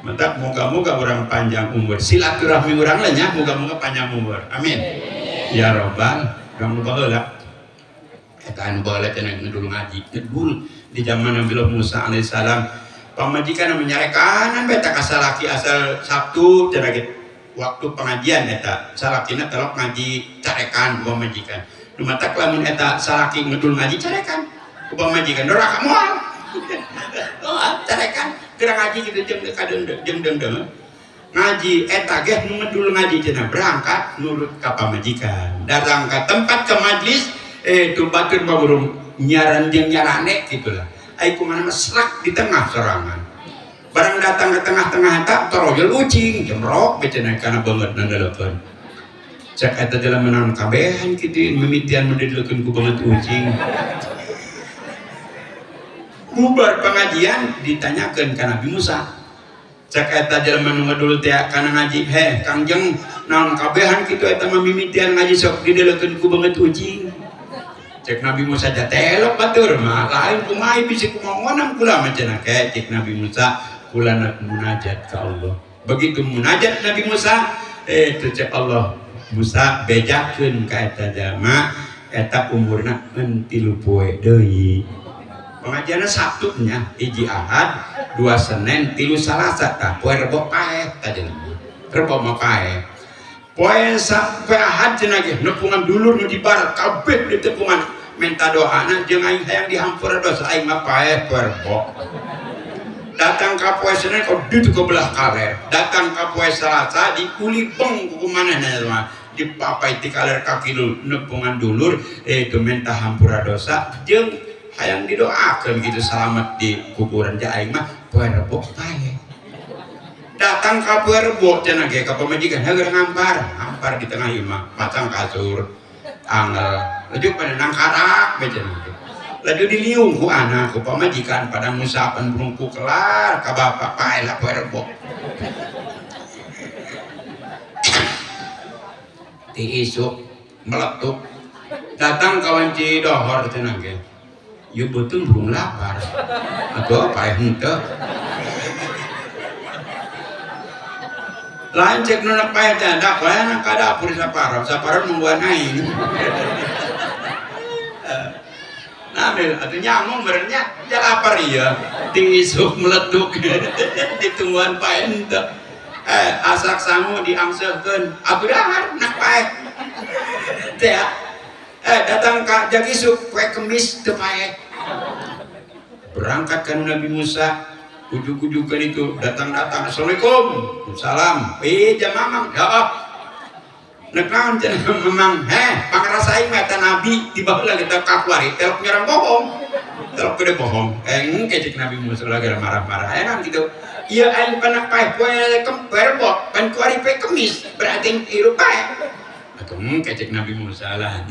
Speaker 1: Mantap, moga-moga orang panjang umur silaturahmi urang lah nya moga-moga panjang umur amin ya robbal doang nu baheula eta anu baheula teh ngedul ngaji ngedul di zaman Nabi Musa alaihissalam pamajikan menyarekanan beta kasalaki asal Sabtu cenah gitu waktu pengajian eta salakina telok ngaji carekan ku pamajikan nu matak lamun eta salaki ngedul ngaji carekan ku pamajikan doraka moal oh carekan geura ngaji kitu jeung jeung deung ngaji eta ge nu ngedul ngaji cenah berangkat nurut ka pamajikan datang ka tempat ke majlis tu batur mah burung nyaran jeung nyarane gitulah ai kumaha mah serak di tengah sorangan barang datang ke tengah-tengah eta torojol ucing jemrok becenah kana beungeut nandelekeun cek eta jelema naon kabehan kitu mimitian mun didelekeun ku beungeut ucing bubar pengajian ditanyakeun ka Nabi Musa cek eta jelema nu ngedul teh kana ngaji heh Kangjeng naon kabehan kitu eta mah mimitian ngaji sok didelekeun ku beungeut ucing cek Nabi Musa jatelok batur mah lain kumaha bisi kumaha kula mah cenah ke cek Nabi Musa kula munajat ka Allah begitu munajat Nabi Musa itu cek Allah Musa bejakeun ka eta jalma eta umurna ngan 3 poe deui pengajianna Sabtu nya hiji Ahad 2 Senin 3 Salasa tah poe Rebo paeh tah jelema Rebo mah paeh poe sampai Ahad cenah ge nepungan dulur nu di barat kabeh ditepungan minta doana jeung aing hayang dihampura dosa aing mah paeh poe Rebo datang ka poe Senin kok ditu ke belah kaler datang ka poe Selasa dikuli beng ku manehna mah dipapai ti kaler ka kidul nepungan dulur itu minta hampura dosa jeung hayang didoakeun gitu selamat di kuburan ja aing mah poe Rebo paeh datang ka poe Rebo cenah ge ka pamajikan heuh ngampar ngampar di tengah imah pasang kasur angel laju pada nangkarak be cenah laju diliung ku anak ku pamajikan pada ngusapan burungku kelar ka bapak paeh lah poe Rebo ti isuk meletup datang kawan Cidohor cenah ge ieu beuteung burung lapar atuh paeh henteu. Lain cek nu nek paeh teh da koe ka dapur saparon, saparon mungguan aing. Nah, atuh nyamung berenya ja lapar ieu. Ti isuk meletuk ditungguan paeh henteu. Asak sangu diangseuhkeun, atuh dahar nek paeh. Teh datang ka jag isuk poe Kemis teu paeh. Berangkat kan Nabi Musa ujug-ujugan itu datang-datang assalamualaikum salam jam mamang ya nek naon cenah memang pangrasa aing mah eta nabi tiba heula kita kakuari telok nyerang bohong telok gede bohong engke cek Nabi Musa lagi marah-marah enak gitu ieu aing panak paeh poe kemper bok pan kuari poe Kemis berarti hirup paeh atuh engke cek Nabi Musa lah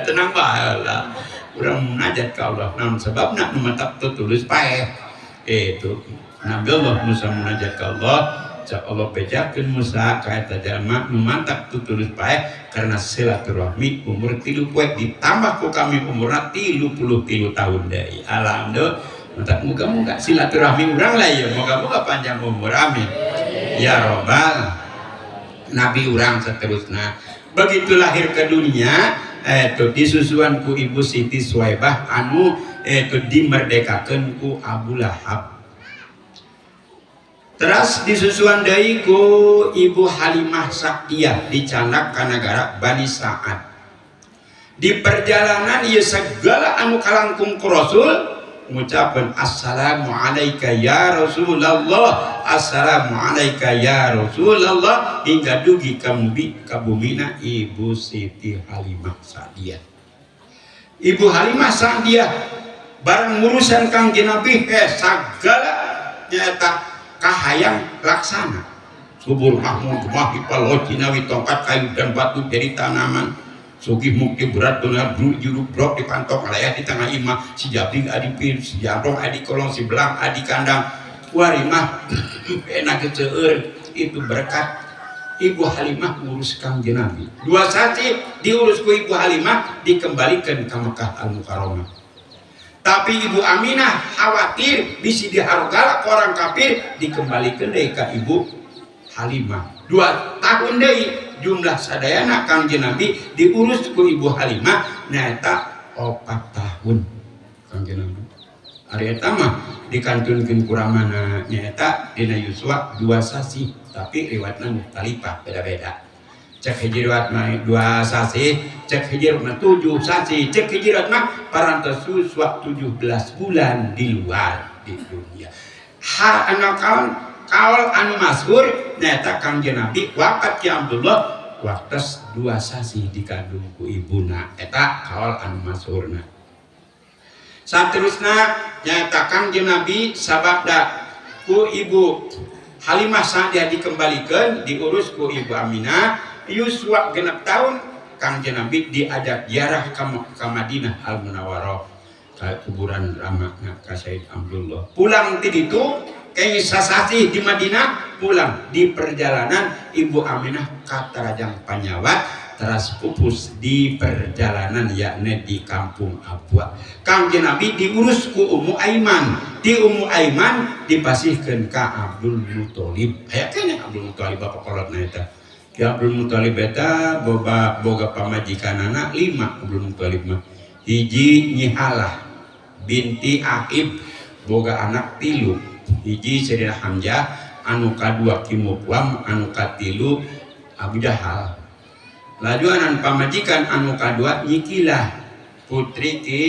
Speaker 1: tenang bae lah urang munajat ka Allah naon sababna nu matak tulus paeh itu Nabi Allah Musa munajat ka Allah cak Allah bejakeun Musa ka eta jalma nu mantap tutulus paeh karena silaturahmi umur 3 poe ditambah ku kami umurna 33 tahun deui alhamdulillah mantap muga-muga silaturahmi urang lah ieu moga-moga panjang umur amin ya robbal nabi urang seterusna begitu lahir ke dunia itu disusuan ku Ibu Siti Suwaibah anu itu dimerdekakan ku Abu Lahab terus disusuan deui ku Ibu Halimah Sa'diyah dicandak ka nagara Bani Sa'ad di perjalanan ieu segala anu kalangkung ku Rasul ngucapkeun assalamu alayka ya Rasulullah assalamu alayka ya Rasulullah hingga dugi ka bumina Ibu Siti Halimah Sa'diyah. Ibu Halimah Sa'diyah barang ngurusan Kangjeng Nabi sagala nyaeta kahayang laksana subur mahmud gemah ipaloci nawi tongkat kayu dan batu jadi tanaman sugih mukti berat benar juru brok di pantok layar di tengah imah si jabing adi pir si jamrong adi kolong si belang adi kandang warimah enak seueur itu berkat Ibu Halimah ngurus Kangjeng Nabi dua sasi diurus ku Ibu Halimah dikembalikan ke Mekah Al-Mukarramah tapi Ibu Aminah khawatir bisi dihargala ke orang kafir dikembalikan deui ka Ibu Halimah 2 tahun deui jumlah sadayana Kangjeng Nabi diurus ku Ibu Halimah nyaeta 4 tahun Kangjeng Nabi ari eta mah dikantunkeun ku ramana nyaeta dina yuswa 2 sasi tapi riwayatna mukhtalifah beda-beda cek hiji riwayat mah 2 sasi cek hiji riwayat mah 7 sasi cek hiji riwayat mah parantos yuswa 17 bulan di luar di dunia ha anu kaul anu masyhur nyaeta Kangjeng Nabi wafat Ki Abdullah waktu 2 sasi dikandung ku ibuna eta kaul anu masyhurna saterusna nyaeta Kangjeng Nabi sababda ku Ibu Halimah Sa'diyah dikembalikan diurus ku Ibu Aminah yuswa 6 tahun Kangjeng Nabi diajak ziarah ka Madinah Al Munawwarah ka kuburan ramana ka Said Abdullah pulang ti ditu kenging sasasi di Madinah pulang di perjalanan Ibu Aminah katarajang panyawat teras pupus di perjalanan yakni di kampung Abwa Kangjeng Nabi diurus ku Ummu Aiman di Ummu Aiman dipasihkeun ka Abdul Muthalib aya keneh Abdul Muthalib bapak kolotna eta Ki Abdul Muthalib eta boga pamajikanana 5 Abdul Muthalib mah hiji Nyihalah binti Aib boga anak 3 hiji Sayyidina Hamzah anu kadua Ki Muqwam anu katilu Abu Jahal lajuanan pamajikan anu kadua Nyikilah putri ki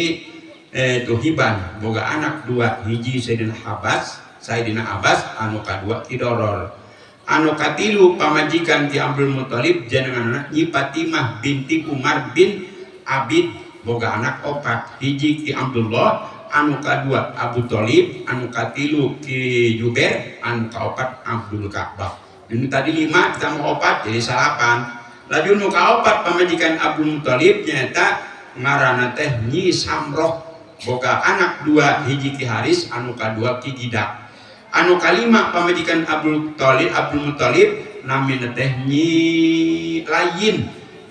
Speaker 1: Tuhiban boga anak 2 hiji Sayyidina Abbas Sayyidina Abbas anu kadua Ki Doror anu katilu pamajikan Ki Abdul Muthalib jenenganna Nyi Fatimah binti Umar bin Abid boga anak 4 hiji Ki Abdullah anu kadua Abu Thalib anu katilu Ki Jubair anu kaopat Abdul Ka'bah ini tadi 5 ditambah 4 jadi 9 laju nu kaopat pamajikan Abdul Muthalib nyaeta ngaranna teh Nyi Samroh boga anak 2 hiji Ki Haris anu kadua Ki Gidak anu kalima pamajikan Abdul Muthalib namina teh Nyi Layin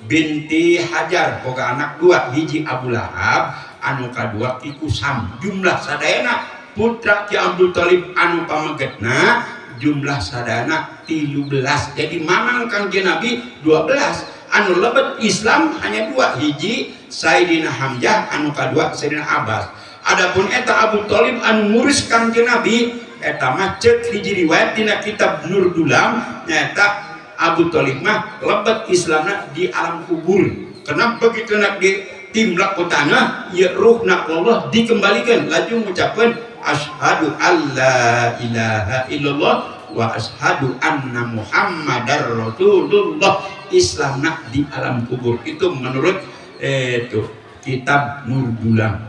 Speaker 1: binti Hajar boga anak 2 hiji Abu Lahab anu kadua Ki Kusam jumlah sadayana putra Ki Abdul Thalib anu pamegetna jumlah sadana 13. Jadi mamang Kangjeng Nabi 12, anu lebet Islam hanya dua, hiji Sayyidina Hamzah, anu kadua Sayyidina Abbas. Adapun eta Abu Thalib anu ngurus Kangjeng Nabi eta mah ceuk hiji riwayat dina kitab Nur Dulam nyaeta Abu Thalib mah lebet Islamna di alam kubur. Kenapa begitu nak di timlak ku tanah ya ruhna Allah dikembalikan laju ngucapkeun asyhadu alla ilaha illallah wa asyhadu anna Muhammadar Rasulullah. Islamna di alam kubur itu menurut itu kitab Nur Dulam.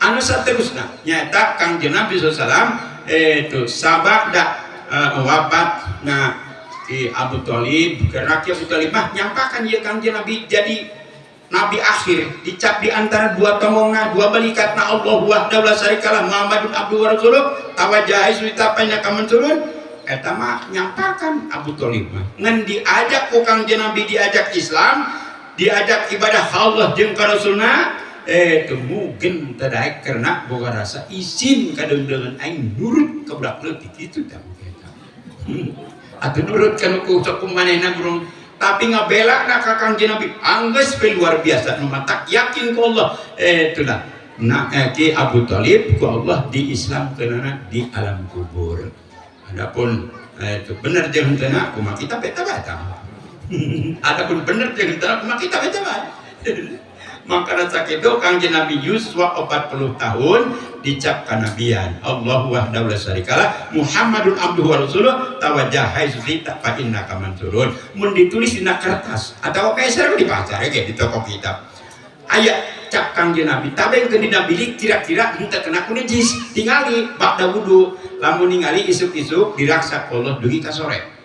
Speaker 1: Anu saterusna nyaeta Kangjeng Nabi sallallahu alaihi wasallam itu sabada wafat na Ki Abu Thalib, karena Ki Abu Thalib mah nyampakan ieu Kangjeng Nabi jadi nabi akhir, dicap di antara dua tonggongna, dua balikatna Allah wahdahu la syarikalah Muhammadun abduhu wa rasuluh tawajjah suitapanya kamansurun. Eta mah nyampakan Abu Thalib mah ngan diajak ku Kangjeng Nabi, diajak Islam, diajak ibadah Allah jeung ka Rasulna, itu mungkin teu karena boga rasa izin kadeungdeungan aing nurut ka budak leutik kitu tah eta. Atuh nurut kana ku sok manehna burung, tapi ngabela na ka Kangjeng Nabi anggeus we luar biasa nu matak yakin ku Allah. Itulah nah Ki Abu Thalib ku Allah diislamkeunana di alam kubur. Adapun itu bener jeung henteu kumaha kita beta beta. Adapun bener jeung henteu kumaha kita beta bae. Maka sakitu Kangjeng Nabi Yuswa 40 tahun dicap kanabian. Allahu wahdahu la syarikalah Muhammadun abduhu wa rasuluh tawajjah haitsu syi'ta fa innaka mansurun. Mun ditulis dina kertas atau kayak di pasar ge di toko kitab. Aya cap Kangjeng Nabi tabengkeun dina bilik kira-kira henteu kena ku najis, tingali ba'da wudu, lamun ningali isuk-isuk diraksa Allah dugi ka sore.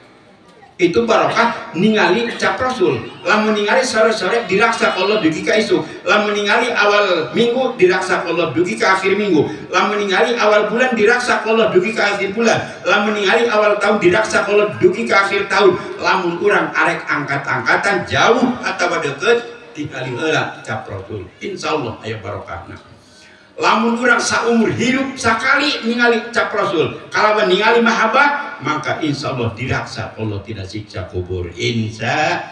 Speaker 1: Itu barokah ningali cap Rasul. Lamun ningali sore-sore diraksa Allah dugi ka isuk. Lamun ningali awal minggu diraksa Allah dugi ka akhir minggu. Lamun ningali awal bulan diraksa Allah dugi ka akhir bulan. Lamun ningali awal tahun diraksa Allah dugi ka akhir tahun. Lamun urang arek angkat-angkatan jauh atau deket tingali heula cap Rasul. Insyaallah aya barokahna. Lamun urang saumur hidup sakali ningali cap Rasul, kalawan ningali mahabbah, maka insya Allah diraksa Allah tidak siksa kubur. Insya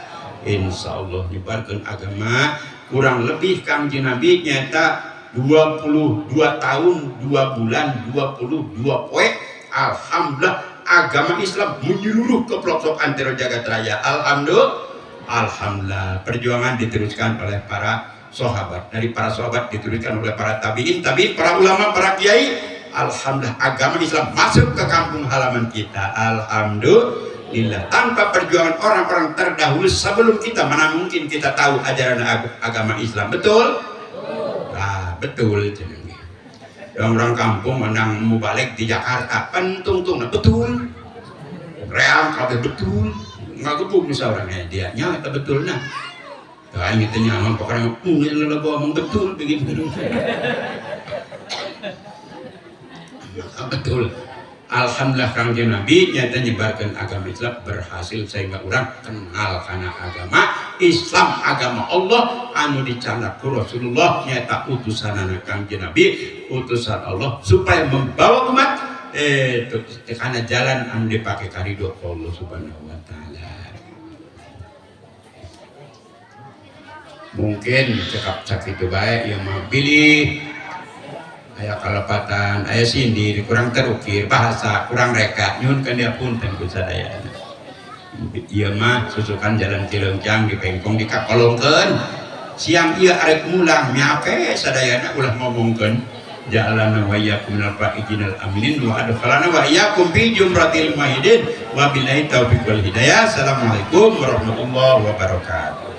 Speaker 1: Allah nyebarkan agama kurang lebih Kangjeng Nabi nyata 22 tahun 2 bulan 22 poe. Alhamdulillah agama Islam menyeluruh ke pelosok antero jagat raya. Alhamdulillah, alhamdulillah perjuangan diteruskan oleh para sahabat, dari para sahabat diteruskan oleh para tabiin, tabiin para ulama, para kiai. Alhamdulillah agama Islam masuk ke kampung halaman kita. Alhamdulillah. Tanpa perjuangan orang-orang terdahulu sebelum kita, mana mungkin kita tahu ajaran agama Islam. Betul? Nah, betul. Orang kampung menang mubalik di Jakarta, pentungtung, betul. Real kabeh betul. Nggak gebuk misalnya orangnya dia nya betul nah. Aing teh nyaman pokoknya ngomong betul begitu. Betul. Alhamdulillah Kangjeng Nabi nyata nyebarkan agama Islam berhasil sehingga orang kenal karena agama Islam, agama Allah anu dicandak ku Rasulullah nyata utusanana Kangjeng Nabi, utusan Allah supaya membawa umat karena jalan anu dipakai karido Allah Subhanahu wa taala. Mungkin cekap sakitu bae ieu mah pilih aya kalepatan, aya sindir, kurang terukir, bahasa kurang reka, nyuhun ka dia punten ku sadayana. Ieu mah susukan jalan Cileungcang dipengkong dikakolongkeun. Siang ieu arek mulang miape sadayana ulah ngomongkeun ja'alana wa iyyakum minal faizin aminin wa adkhalana wa iyyakum fi jumratil muwahhidin wa billahi taufiq wal hidayah. Assalamualaikum warahmatullahi wabarakatuh.